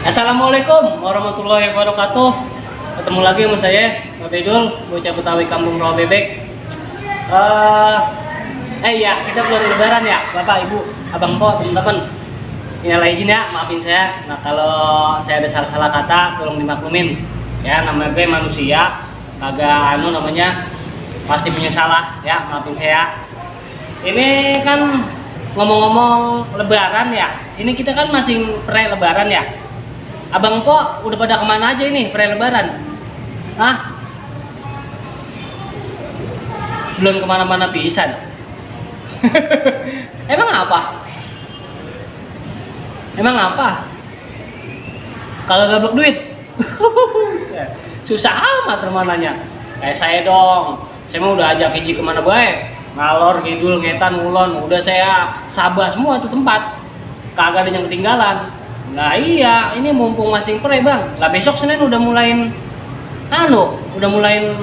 Assalamualaikum warahmatullahi wabarakatuh. Ketemu lagi sama saya, Pak Bedul, bocah Betawi Kampung Rawa Bebek. Ya, kita belum lebaran ya, Bapak, Ibu, Abang Po, teman-teman. Minal izin ya, maafin saya. Nah, kalau saya ada salah-salah kata, tolong dimaklumin. Ya, namanya gue manusia, kagak namanya pasti punya salah ya, maafin saya. Ini kan ngomong-ngomong lebaran ya. Ini kita kan masih pre-lebaran ya. Abang Po udah pada kemana aja ini pre-lebaran? Hah? Belum kemana-mana pisan. Emang apa? Emang apa? Kalau gablok duit? Susah amat remananya. Kayak saya dong. Saya mah udah ajak hiji kemana baik. Ngalor, ngidul, ngetan, ngulon. Udah saya sabah semua tuh tempat. Kagak ada yang ketinggalan. Nah iya, ini mumpung masih pre bang. Lah besok Senin udah mulain udah mulain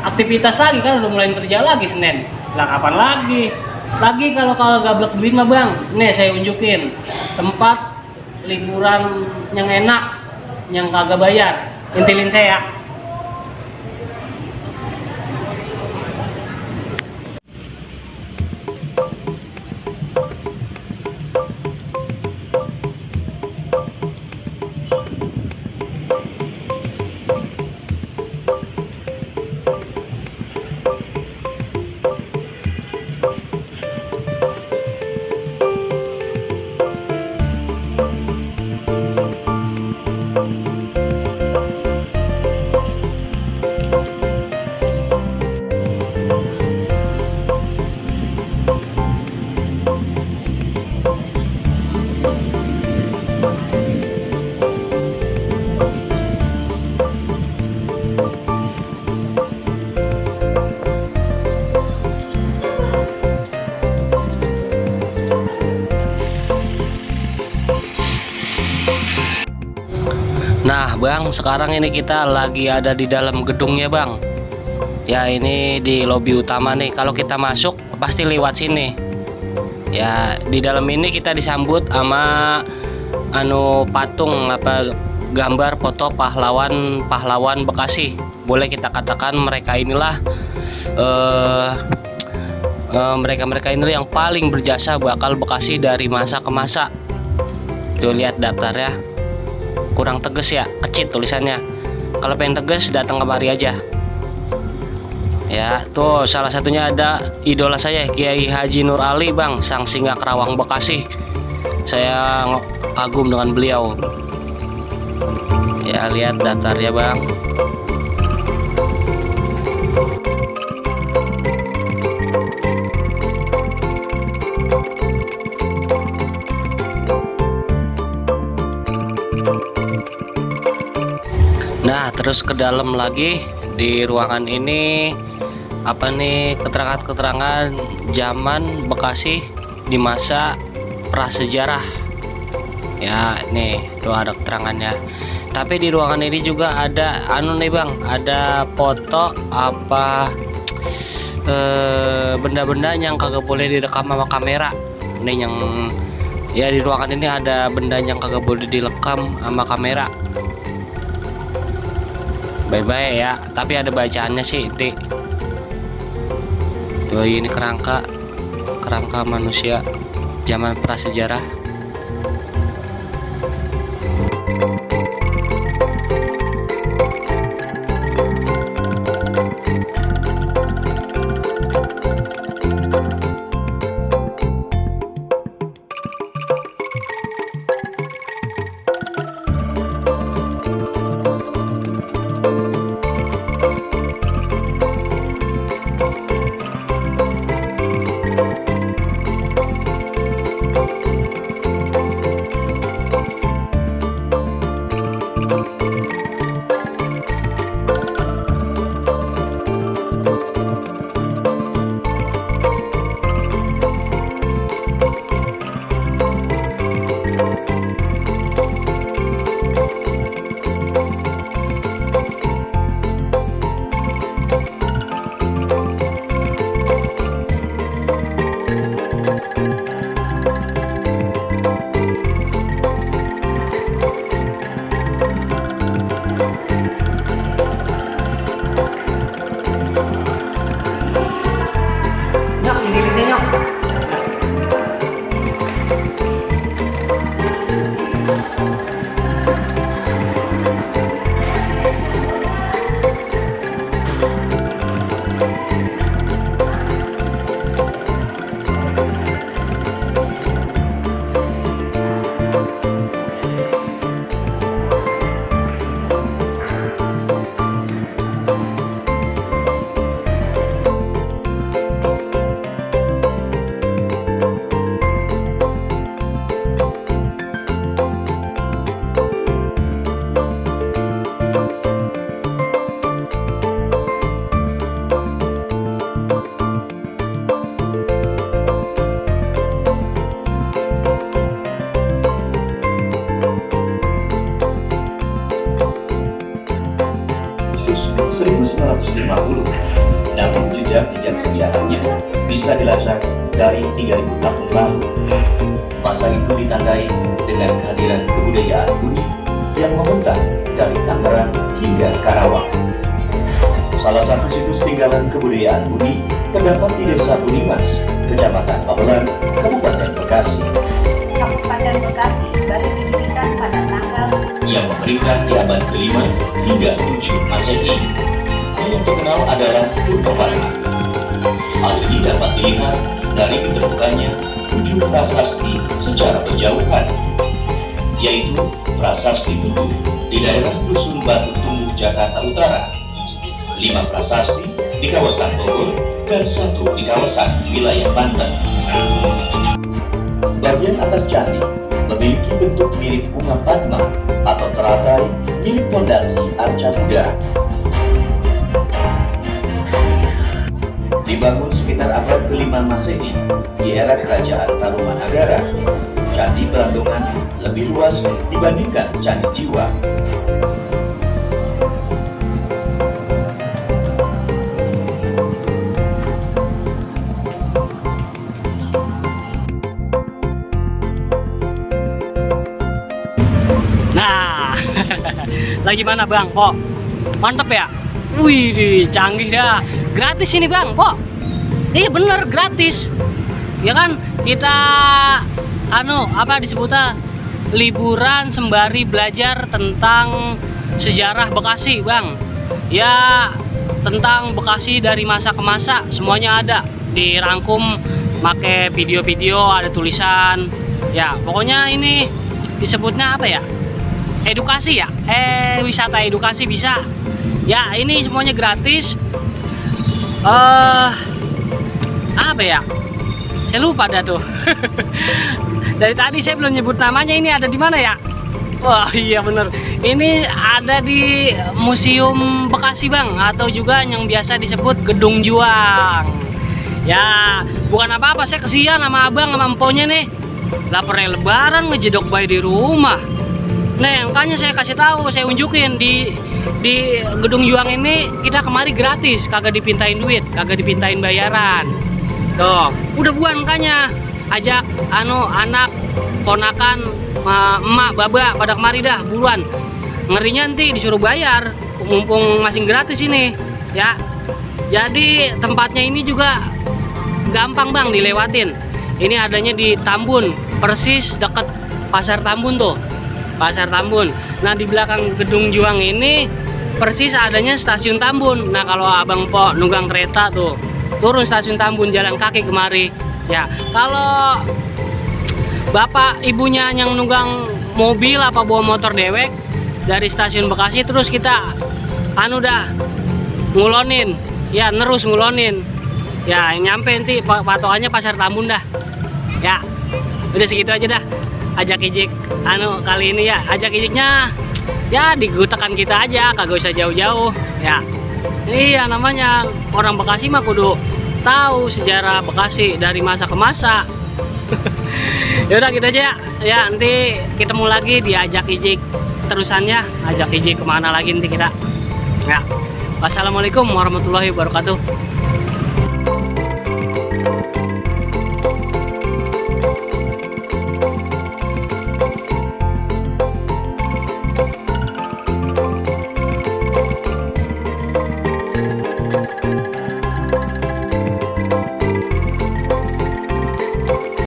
aktivitas lagi kan, udah mulain kerja lagi Senin. Lah kapan lagi? Lagi kalau gablek duit mah bang. Nih saya unjukin tempat liburan yang enak, yang kagak bayar. Intilin saya. Nah bang, sekarang ini kita lagi ada di dalam gedungnya bang. Ya ini di lobi utama nih. Kalau kita masuk pasti lewat sini. Ya di dalam ini kita disambut sama patung gambar foto pahlawan Bekasi. Boleh kita katakan mereka inilah mereka inilah yang paling berjasa bakal Bekasi dari masa ke masa. Tuh lihat daftarnya. Kurang tegas ya, kecil tulisannya. Kalau pengen tegas datang kemari aja. Ya, tuh salah satunya ada idola saya Kiai Haji Nur Ali bang, sang singa Kerawang Bekasi. Saya kagum dengan beliau. Ya lihat daftarnya bang. Nah terus ke dalam lagi di ruangan ini keterangan-keterangan zaman Bekasi di masa prasejarah ya. Nih tuh ada keterangannya. Tapi di ruangan ini juga ada nih bang, ada foto benda-benda yang kagak boleh direkam sama kamera. Ini yang ya di ruangan ini ada benda yang kagak boleh direkam sama kamera. Baik-baik ya, tapi ada bacaannya sih inti. Tuh ini kerangka manusia zaman prasejarah. 1950. Namun jejak-jejak sejarahnya bisa dilacak dari 3000 tahun lalu. Masa itu ditandai dengan kehadiran kebudayaan unik yang membentang dari Tangerang hingga Karawang. Salah satu situs tinggalan kebudayaan unik terdapat di Desa Bunimas, Kecamatan Babelan, Kabupaten Bekasi. Kabupaten Bekasi baru didirikan pada tanggal Yang memerintah di abad ke-5 hingga 7 Masehi. Yang terkenal adalah Purwakarta. Hal ini dapat dilihat dari ditemukannya 7 prasasti secara berjauhan, yaitu Prasasti Tugu di daerah Dusun Batu Tumbuh, Jakarta Utara, 5 prasasti di kawasan Bogor, dan 1 di kawasan wilayah Banten. Bagian atas candi memiliki bentuk mirip bunga padma atau teratai mirip fondasi arca Buddha. Dibangun sekitar abad ke-5 Masehi di era Kerajaan Tarumanagara, Candi Belandongan lebih luas dibandingkan Candi Jiwa. Nah, lagi mana Bang? Po, mantep ya? Wih, canggih dah. Gratis ini Bang, Po. Iya bener, gratis. Ya kan, kita apa disebutnya liburan sembari belajar tentang sejarah Bekasi Bang. Ya, tentang Bekasi dari masa ke masa semuanya ada dirangkum, pakai video-video, ada tulisan. Ya, pokoknya ini disebutnya apa ya? Edukasi ya, wisata edukasi bisa. Ya ini semuanya gratis. Apa ya? Saya lupa dah tuh. Dari tadi saya belum nyebut namanya. Ini ada di mana ya? Wah iya bener. Ini ada di Museum Bekasi Bang, atau juga yang biasa disebut Gedung Juang. Ya bukan apa-apa, saya kesian sama abang sama emponya nih. Laparnya lebaran ngejedok bayi di rumah. Nah, makanya saya kasih tahu, saya unjukin di Gedung Juang ini kita kemari gratis, kagak dipintain duit, kagak dipintain bayaran. Tuh, udah buan makanya ajak anak, ponakan, emak, baba pada kemari dah buruan. Ngerinya nanti disuruh bayar, mumpung masih gratis ini, ya. Jadi tempatnya ini juga gampang Bang dilewatin. Ini adanya di Tambun, persis deket Pasar Tambun tuh. Pasar Tambun. Nah di belakang Gedung Juang ini persis adanya stasiun Tambun. Nah kalau abang po nunggang kereta tuh turun stasiun Tambun, jalan kaki kemari. Ya kalau bapak ibunya yang nunggang mobil apa bawa motor dewek dari stasiun Bekasi, terus kita dah ngulonin, ya nerus ngulonin. Ya nyampe nanti patokannya Pasar Tambun dah. Ya udah segitu aja dah. Ajak ijik kali ini ya, ajak ijiknya ya digutakan kita aja, kagak usah jauh-jauh ya. Iya namanya orang Bekasi mah kudu tahu sejarah Bekasi dari masa ke masa. Yaudah gitu aja ya, nanti ketemu lagi di ajak ijik terusannya. Ajak ijik kemana lagi nanti kita ya. Wassalamualaikum warahmatullahi wabarakatuh.